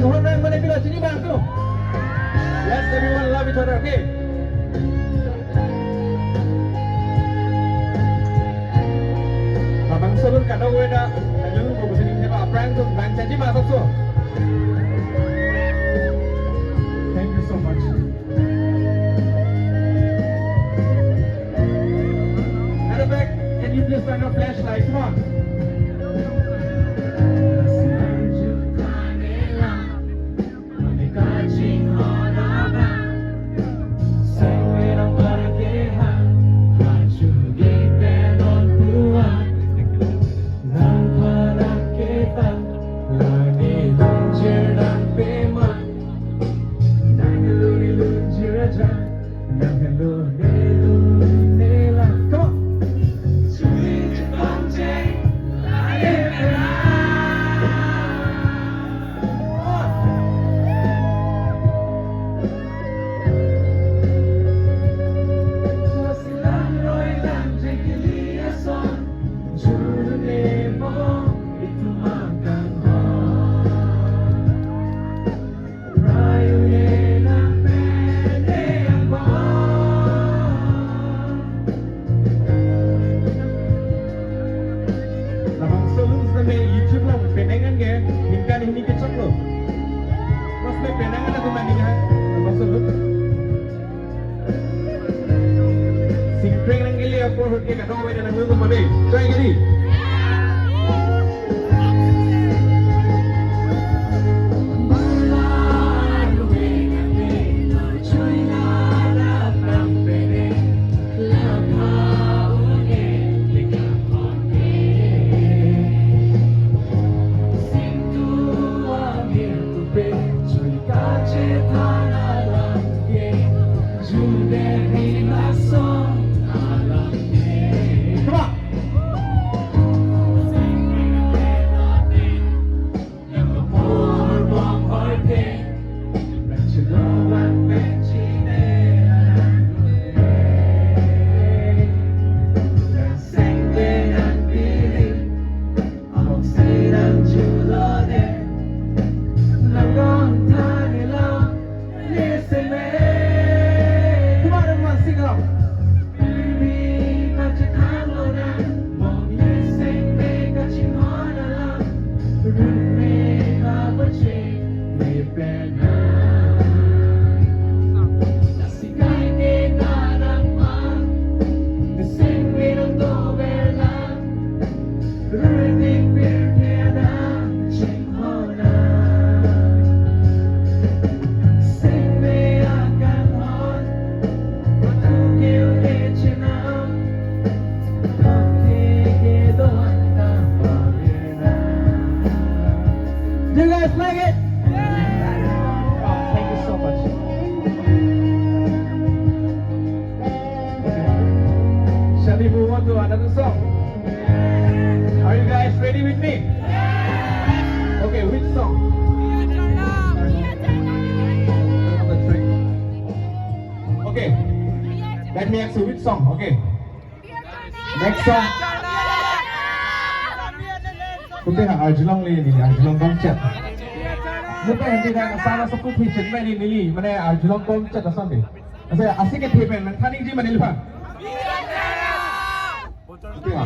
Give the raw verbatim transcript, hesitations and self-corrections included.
Sohor nang mane pilo chini bang tu. Let's everyone love each other, okay? Labangso alun kadokave ta, alun ko kusining ne ba aphrang tu bang chaji ma sabso. Thank you so much. At the back, can you please turn your flashlight? Come on. Come on. Labangso alun sitame YouTube along penang an ke ningkan hini kechoklo. Mas me penang an atum maning ha. Labangso alun. Singkreng nangkele apor ahut ke kadokave ta nanglutum mane. Try kali. Come on. Come on, everyone, sing along. Do you guys like it? Oh, thank you so much. Okay. Shall we move on to another song? Are you guys ready with me? Okay, which song? Okay, let me ask you which song, okay? Next song. Pute ha arjulongle neli, arjulong kongchet. Pute ha neli dak asal asal pute chet mai neli, mane arjulong kongchet asal neli. Asa asik ke the pen nang thaning ji mane lipa. Pute ha.